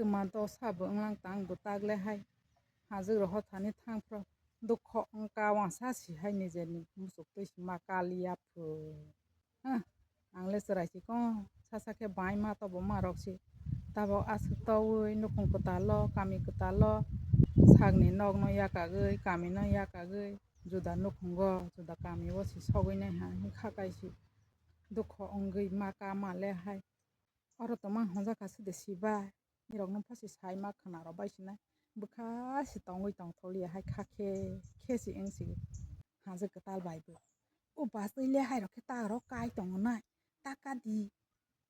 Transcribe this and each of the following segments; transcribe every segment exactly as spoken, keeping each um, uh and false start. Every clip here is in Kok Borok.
Twma dosa bo wnglang tang bo tak le hai. Hajwk rok hothani thang phro dukho wngka wngsa si hai nijeni muchuk twi si ma kaliya phu. Ang le chwrai si ko sasa khe bai ma tobo ma rok si. Tabok aswk towi nukhung kwtal o kami kwtal o sakni nok no yakagwi kami no yakagwi juda nukhungo juda kami o si sogwi nai ha hwnkha kaisi dukho wngwi ma ka ma le hai. Oro tongma honjak kha side sibai. Nirok no pha si sai ma khwna rok bai sinai. Bwkha si tongwi tongtholiya hai kha khe khe si wng si. Hajwk kwtal bai bo. O bus twi le hai rok khe ta rok kai tongo nai. Ta ka di.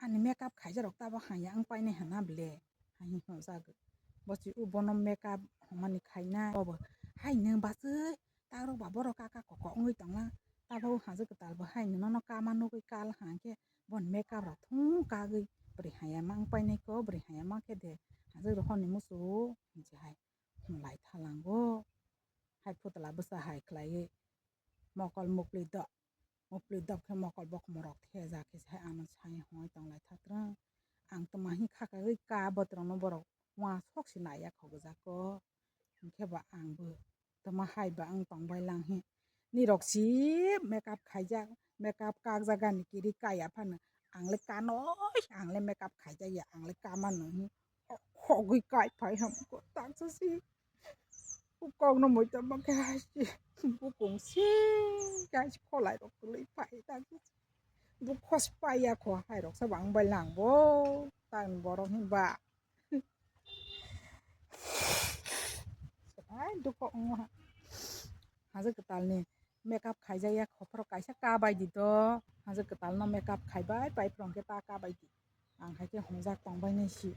Ani makeup khaijak rok tabo hanya wng painai hana ble. Hai hwnjak. Bo si o bono makeup hwnmani khainai. Obo hai nwng bus twi ta rok ba borok kaka koko wngwi tongla. Tabok hajwk kwtal bo hai nono kama nugwi kal hwnkhe. Bon makeup rok thung kagwi bwrwi haya ma wng painai ko bwrwi haya ma khe de hajwk rok hwnwi musu hinwi hai lai thalango hai phutla bwsa hai khlaiwi mokol mukli dok mukli dok khe mokol bokhorok rok thejak khe hai ano sai hwnwi tonglai thatrwng ang twma hini kha kagwi ka botrok no borok uansuk se naiya khogwi jako. Hinkhe ba ang bo tama hai ba wng tong bai lang hi. Nirok si makeup khaijak, makeup kakjak gani kiri kaya phano ang le kanoi, ang le makeup khaijak ya, ang le kama nung hi. Khogwi kai phai ham ko taksa si. Kok no moi tama khe hai si. Bukung si kai si kholai rok kwlwi phai taksa si. Bukho si paiya kho hai rok sa bang bai lang bo. Tang borok hin ba. Hai dukho wngma. Hajwk kwtal ni makeup khaijak ya khophro kaisa ka bai di do. Hajwk kwtal no makeup khaibai pai phrwng khe ta ka bai di. Ang hai khe hongjak tong bai nai si.